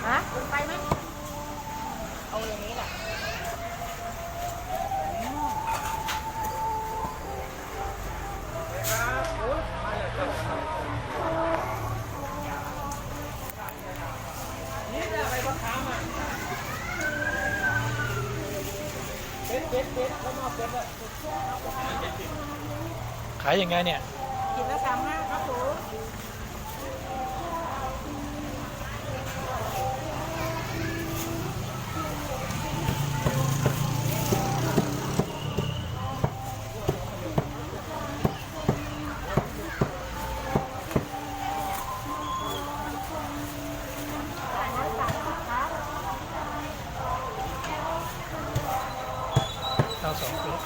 ฮะ ลงไปไหม เอาอย่างนี้แหละ ขายยังไงเนี่ย ขีดละสามห้าครับผม เอาสองตัว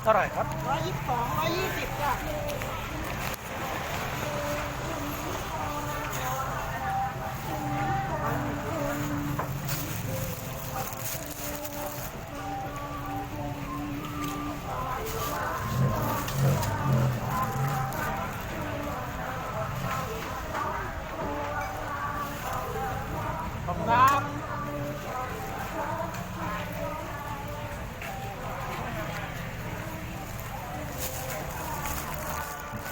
เท่าไหร่ครับ ร้อยยี่สิบสอง ร้อยยี่สิบจ้ะ ขอบคุณครับ เ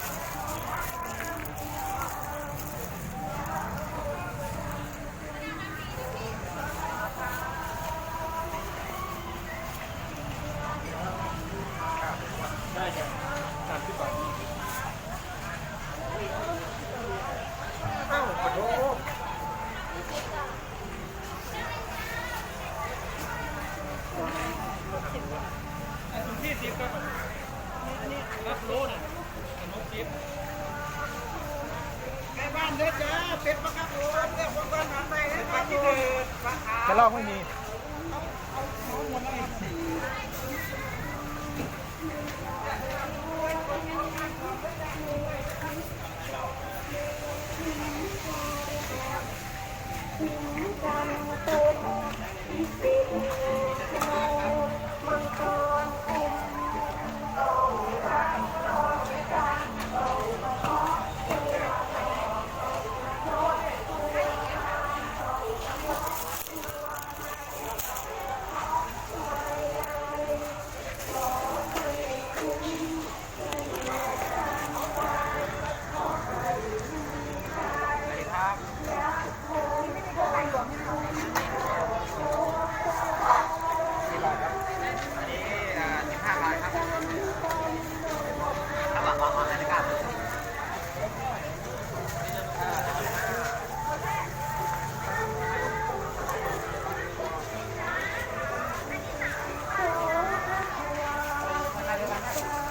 Cov loj pheej mis.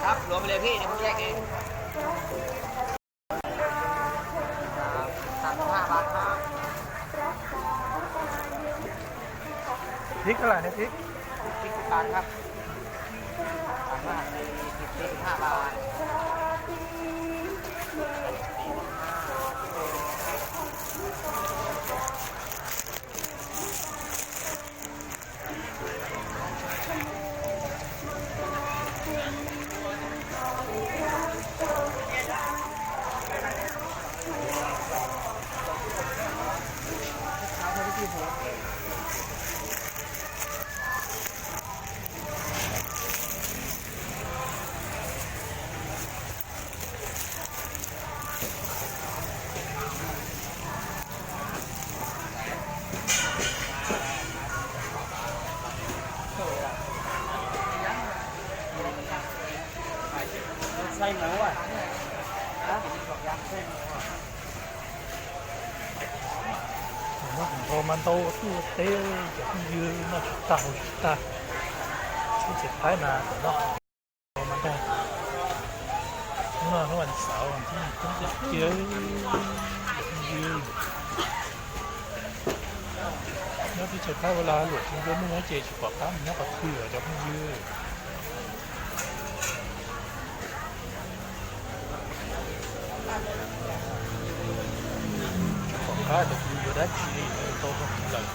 ครับ รวมไปเลยพี่ เดี๋ยวผมแยกเอง สามสิบห้าบาทครับ พริกเท่าไหร่เนี่ยพริก พริกสิบบาทครับ สามห้าสี่สิบ สี่สิบห้าบาท Noj hauv npau mas ntau tuaj teb cov phooj ywg noj tsis tag haus tsis tag. Teb chaws Thaib mas noj hauv npau mas ntau. Hnub no hnub vas xauv, coob tiag tiag cov phooj ywg. Nyob teb chaws Thaib ua los luam tsis ntsuab muaj ces tsis pom qab mus nyob qhov twg os cov phooj ywg. Tsis pom qab cov phooj ywg yuav dab tsi li, tau tau lawm.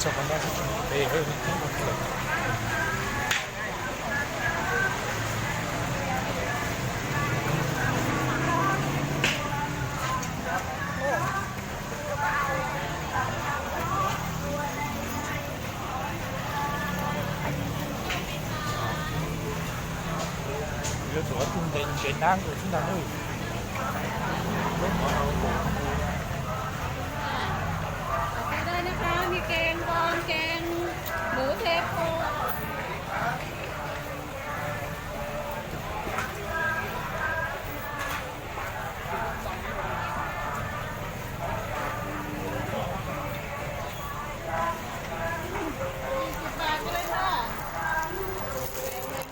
Txog qhov no xwb tsis ntev, yuav tsum ua tus ntev ntev nab nkaus xwb ntag nawb. Ở đây nó có mì kèm con, kèm bố thêm cô.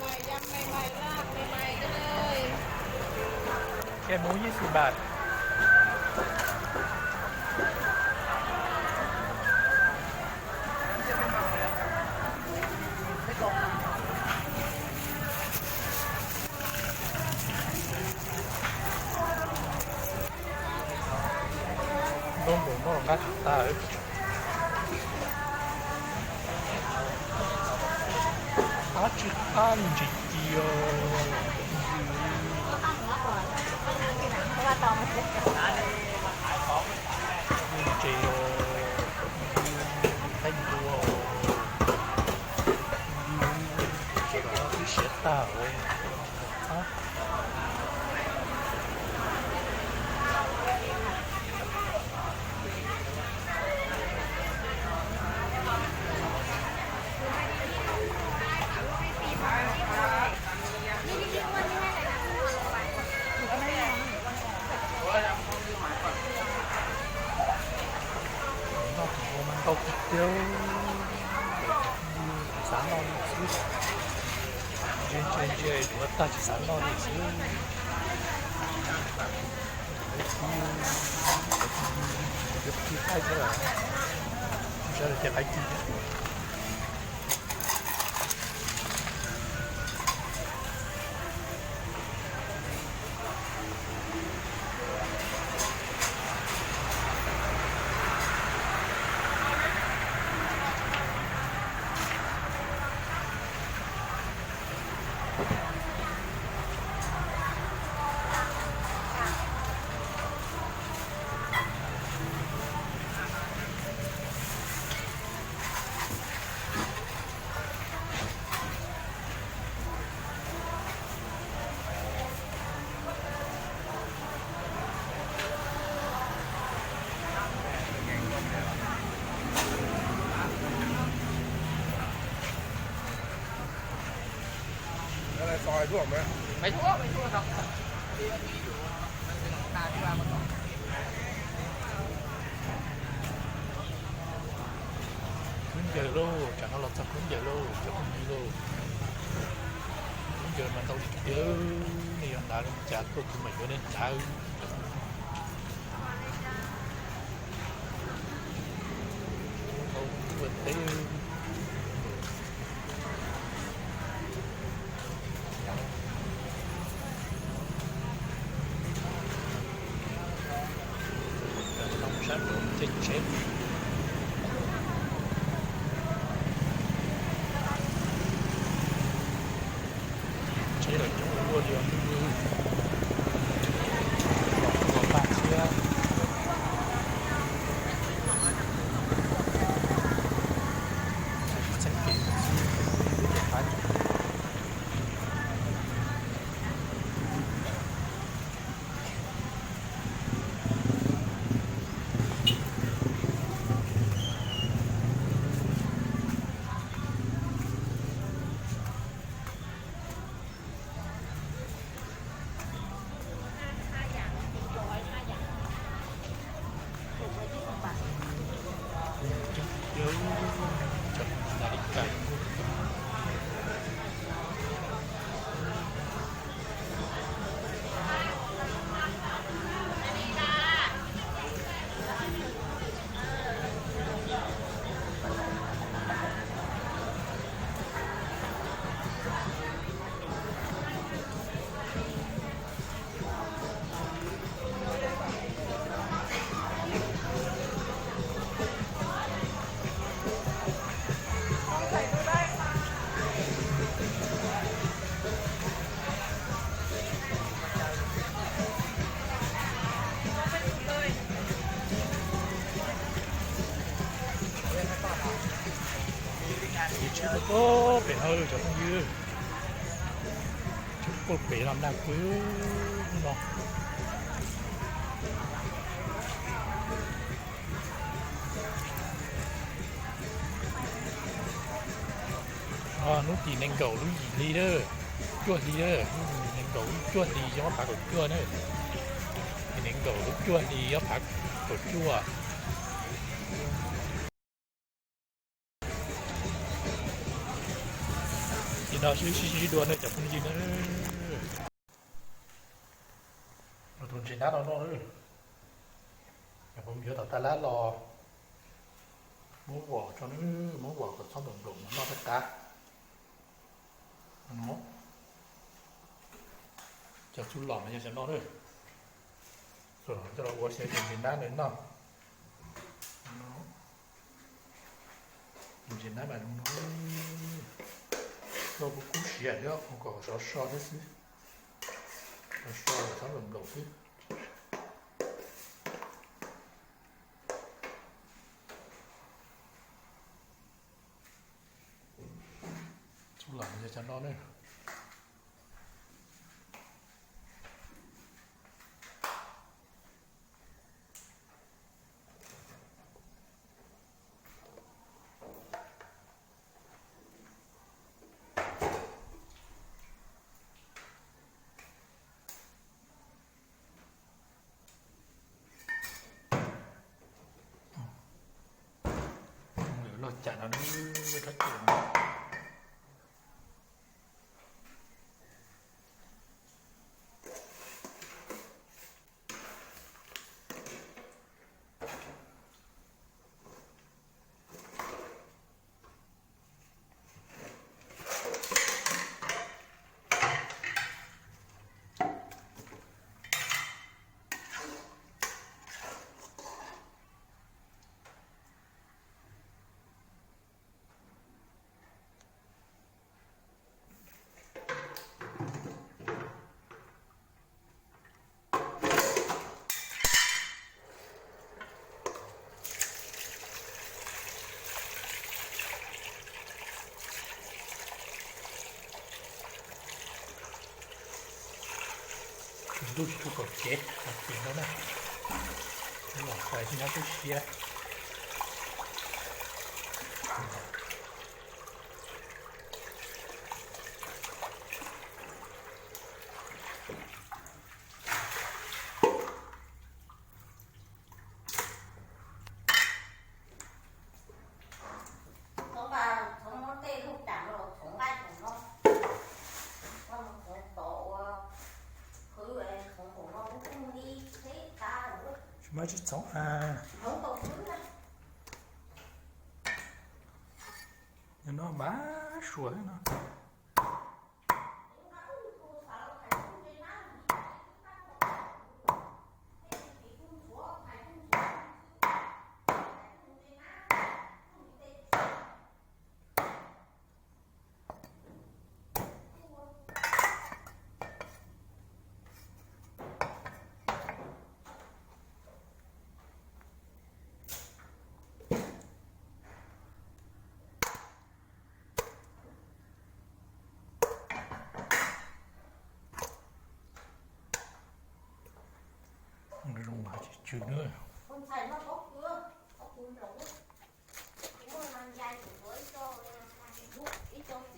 Mười lăm nghìn, mười lăm nghìn, mười lăm nghìn, mười lăm nghìn. แกงหมูยี่สิบบาท Nplooj npaum no nqa tsis tag. Qab tsis qab ntsis tiag. Ntses os, qaib ntua os. Noj tsis ua mas ntau tiag tiag, xav noj li xwb. Ntsia ntsia ntsia duav tag tsis xav noj li xwb. Cov phooj ywg, cov phooj ywg, cov phooj ywg thaij thiab los, sawv daws ces laiv ci thiab. Khaub ncaws lauj, tsam no los txog khaub ncaws lauj cov phooj ywg lauj. Khaub ncaws mas ntau tiag tiag, nej yuav hnav li cas tuaj kuv mam yuav nej hnav. Ntau ua teb. Sab nraud teb tsheb, tsheb los coob ua luaj li os. Los ua paj thiab. Txheeb kev mus xwb, ib lub teb qab. Tsheb puag pem no cov phooj ywg, tsheb puag pem no nag kub no. Hnub tim nees nkaum lub yim hli lawm, cuaj hli lawm, nees nkaum lub cuaj hli yog ob phav kaum cuaj na. Tim nees nkaum lub cuaj hli ob phav kaum cuaj. Ces no sib sib dua na cov phooj ywg na. Tus ntses nab no noj, cov phooj ywg tom taj lab los muab vom tso na, muab vom kom txhob nplaum nplaum no noj taj qab. Cov txuj lom mas yog cov no na, coj los ua xyaw tus ntses nab no noj. Tus ntses nab mas zoo no, koj kuj kub siav thiab, ua kom sov so thiab xwb, sov so kom txhob nplaum nplaum xwb. Txuj lom yog cov no na. Cas no nws rab tsuas no. Tsis ntuj tsis tshua kaum cev, tsis ntau na. Los fais tsis nyob tub siab. Tsis muaj tsis txhoov a. Nyob no mas suav no. Zoo tsis tsw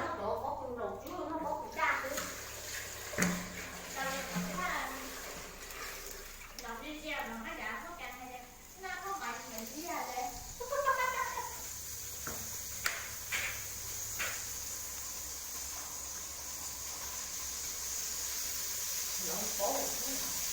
na. Cub no zoo no na. Lawv paub lawm.